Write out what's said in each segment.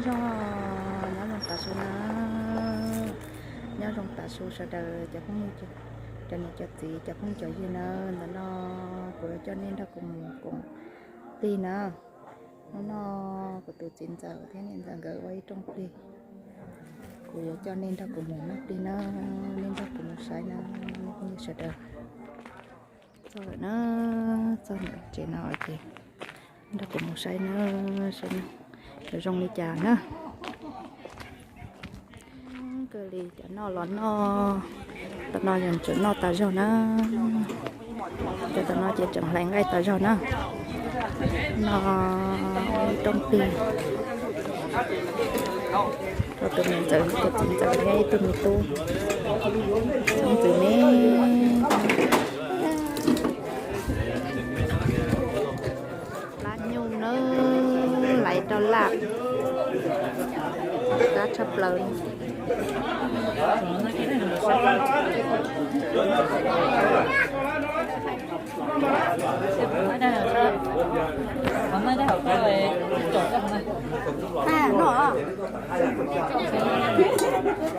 Nyob zoo, nyob zoo tas su na, nyob zoo tas su sawv daws cov phooj ywg, cov niam cov txiv, cov phooj cov ywg na. Ntawm no kuv yuav coj nej nrog kuv mus koom plig na. Hnub no kuv tus txiv ntxawm thiab niam ntxawm nkawd ua ib rooj plig, kuv yuav coj nej nrog kuv mus noj plig na, nej nrog kuv mus saib na, nej phooj ywg sawv daws. Txog lawm na, txog ntawm tsev no ces nrog kuv mus saib na, saib yuav zoo li cas na. Kawg li cov noj los noj, tam no yog tseem noj tas zog na. Cov tam no ces tseem hlais nqaij tas zog na. No ib rooj plig rau tus me ntxawm, tus txiv ntxawm thiab ib tug me tub, ntxwv me. Plab nyuj na, laiv rau laj, qab tshaj plaws li.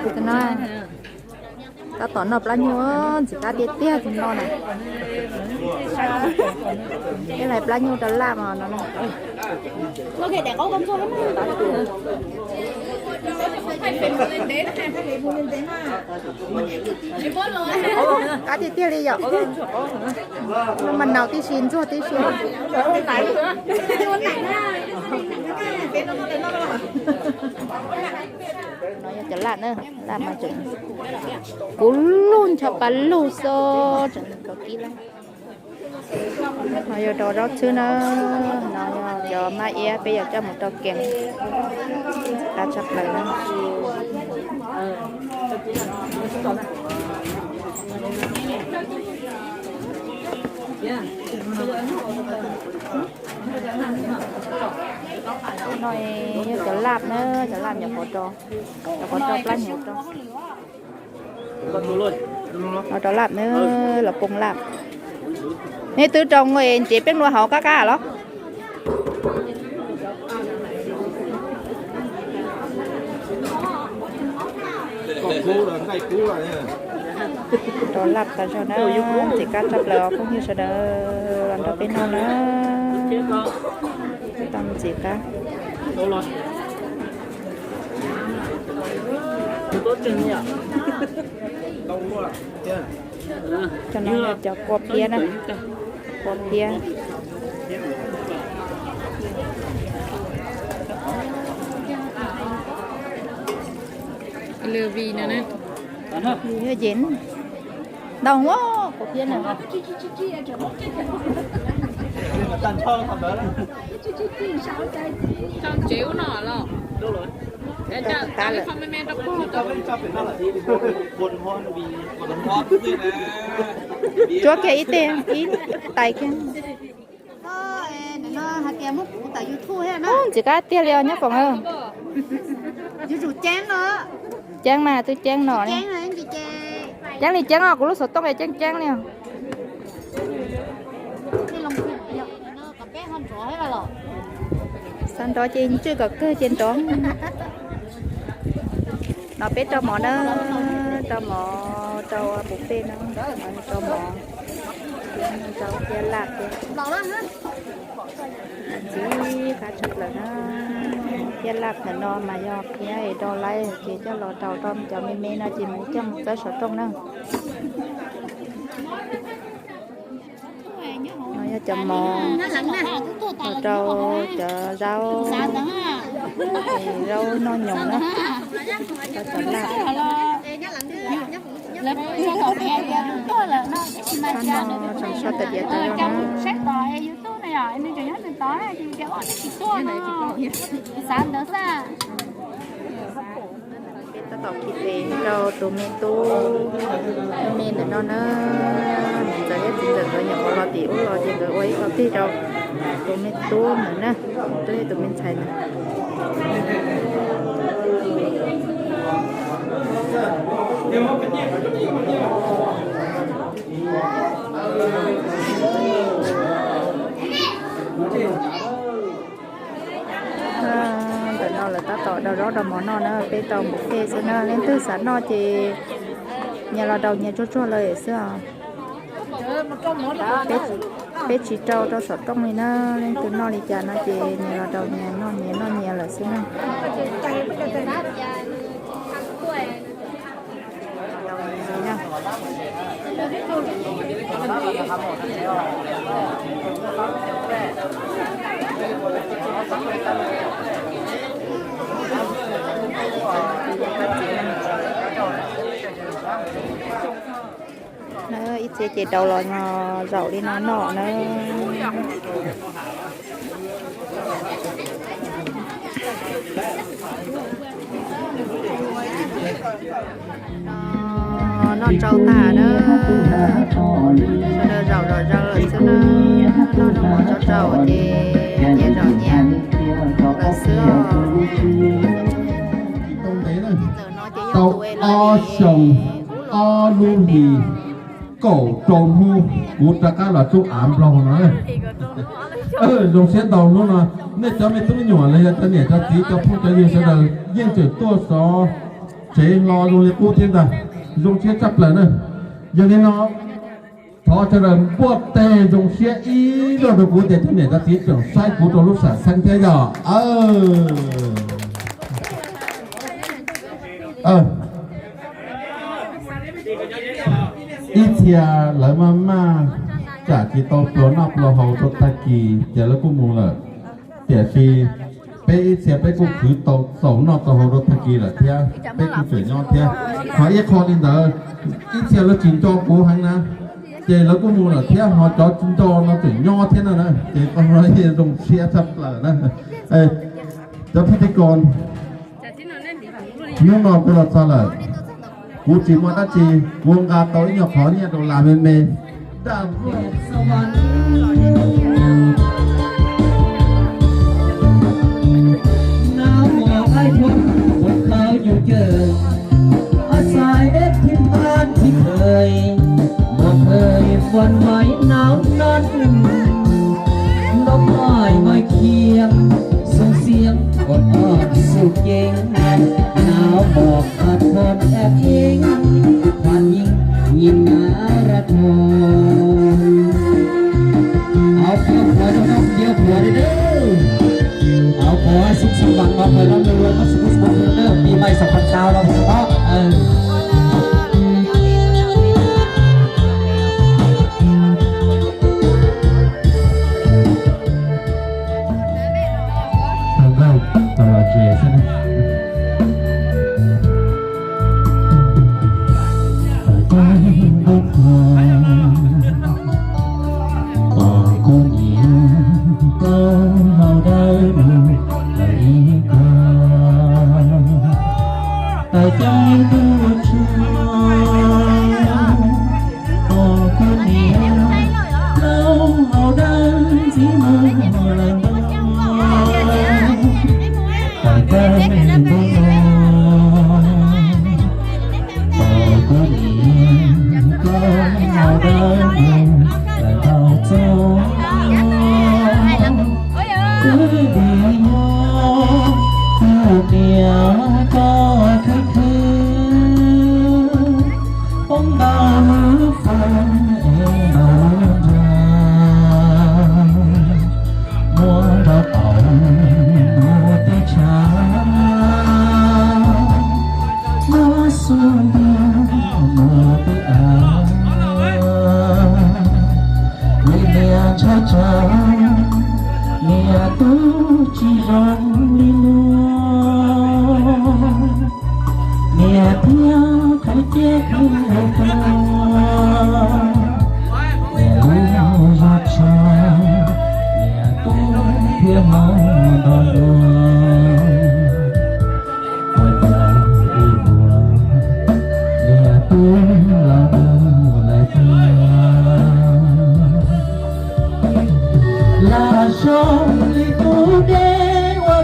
Tus no tab tom noj plab nyuj, ntxim qab tiag tiag tus no na. Ib lais plab nyuj rau laj mas no. Qab tiag tiag li yom. Mas naus tib si, ntxuag tib si. No yog cov laj na, laj mas tseem kuv lug ncho pa lug xo, tseem kaum kib lab. No yog rau zaub txhwb na, no yog cov mab iab peb yuav coj mus rau kees, qab tshaj plaws na. No yog cov laj na, cov laj nyuam qhuav rau, nyuam qhuav rau plab nyuam rau. No rau laj na, los poo laj. Neb twb rau nqe ntsev peb nua hauv qab qab los. Rau laj tas zog na, ntxim qab tshaj plaws os phooj ywg sawv daws los nrog peb noj na. Tau ntxim qab. Cov no yog cov kua phiab na, kua phiab. Ntau ua kua phiab na. Tsuab kiag ib teg ib tais kiag. Ntxim qab tiag li os nyob foom. Ceeb mas twb ceeb no. Ceeb li ceeb os, kuv lub xov tooj es ceeb ceeb li os. Xav nrov ces ntswj kom kawg ces nrov. No peb rau mov na, rau mov rau puv pej no, rau mov, rau phiab laj thiab. Ntxim qab tshaj plaws na. Phiab laj ntawm no mas yog phiab es rau laib ces coj los rau rau cov me me no ces mus coj mus txawb saum rooj na. No yog cov mov, rau cov zaub, zaub noj nyoos na, rau cov laj. Sab no tseem sab tas diav tas zog na. Peb tab tom khi tes rau tus me tub me ntawm no na. Niam ntxawm thiab txiv ntxawm nkawd nyuam qhuav los tim ub los ces nkawd ua ib qho plig rau tus me tub ntawm na, tus tub thiab tus me ntxhais ntawd. Ntawm no lawv tab Tom daus zaub daus mov noj na, peb rau npus tej xwb na, leej twg xav noj ces nyias los daus nyias tsuag tsuag lawm xwb os. Peb tsis rau rau saum rooj li na, leej twg noj li cas no ces nyias los daus nyias noj nyias noj nyias lawm xwb na. Na, ib txhia ces daus los zaum li no noj na. Noj tsau tag na, sawv daws zaum zom zaws lawm xwb na, noj noj mov tsau tsau ces nyias zaum nyias lawm xwb os. Tau ob xyoos, ob lub hlis, kaum rau hnub kuv rov qab los tsuj av nplog no. Zoo siab ntau hnub no, nej cov me tub me nyuam los yog cov niam cov txiv cov phooj cov ywg sawv daws yeej tseem tuaj xov tsev hlo zoo li qub thiab ntag. Zoo siab tshaj plaws na. Yog li no, thov sawv daws npuaj teg zoo siab ib zaug rau kuv tias cov niam cov txiv tseem saib kuv rau lub sam xeeb thiab yog. Ib txhia lawv maj maj tsam tsis tau pluas noj pluas haus rau tag kis ces lawv kuj mus lawm. Tiam sis peb ib txhia peb kuj khwv tau txaus noj txaus haus rau tag kis lawm thiab, peb kuj tseem nyob thiab. Ho ib qho li ntawd, ib txhia lawv tsis nco kuv heev na, ces lawv kuj mus lawm thiab, ho cov nco no tseem nyob thiab no na, ces qhov no zoo siab tshaj plaws na. Cov thib tib ko, hnub no kuv los txog lawm, kuv tsis muaj dab tsi, kuv nqa tau ib nyuag qhov nyiaj rau las me me. Ao phua zoo noj ntiav phua li nawb. Ao phua xub xub vam vam phua noj nua noj xub xub phua nawb, pis mais xom phav xau los phua noj. Tau nkauj tau los tsev xwb. Pom kuv niam koj haus dawb lug lawm ib kag, tawm ceeb tuaj tsuag. Pom kuv niam koj haus dawb ntxiv mus lawm ntag, tawm ceeb tuaj tsuag. Pom kuv niam koj haus dawb mus lawm ntau txog. Twb vim yog kuv niam koj khwv khwv, poob ntau lub foob es ntaus lub nra, muab nrov taus kuv teb tshav, muab xub ntiag mus teb av. Kuv niam ntshai tsam niam tub tsis zoo li luag, niam thiab khwv ciaj khwv tag, niam lub zog tshav, niam tub thiaj hlob nto dua. Ua cas ib vuag niam tub los mus lawm tiag, lam zoo li kuv deb ua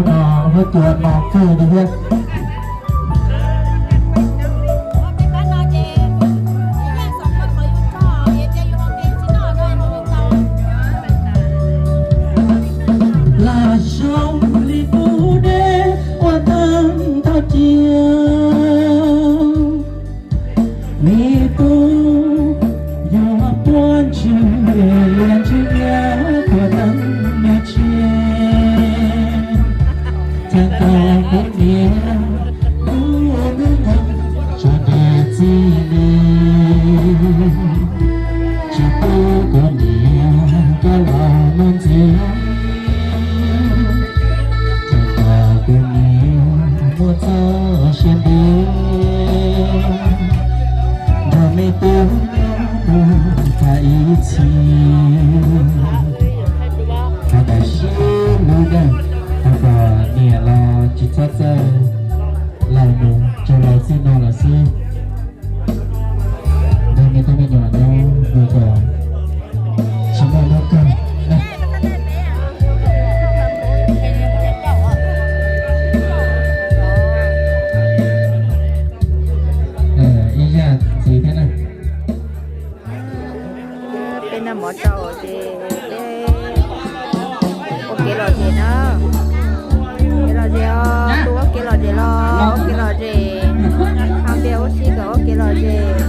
Huab cua no kawg li thiab. Lam zoo li kuv deb ua tag nrho cia, me tub yuav puab ntswg lias ntswg nyiam tuag tag me tsiaj. Txhawm kom kuv niam lub hnub nyoog tso nrag txij li, tsis pub kuv niam coj los mus ntxias, txhawm kom kuv niam muaj txoj sia ntev, nrog me tub nyob tag ib txhis. Qhov ntawd sib hlub dej, qhov kom niam los tsis txhob txawj laus mus, tsuas laus txij no los xwb. Nrog me tub me nyuam nyob mus kom tsis muaj mob kawg. Ib zaj ntxiv thiab na. Peb noj mov tsau ces peb ua kev lom zem na. Kev lom zem os, tus ua kev lom zem los ua kev lom zem, hais tias ua si kom ua kev lom zem.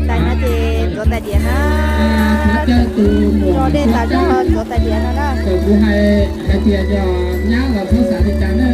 Tais no ces ntxuav tais diav na, tso dej tas zog ntxuav tais diav no na. Kuv hais hais tias yog nyab los txhob xav li cas na.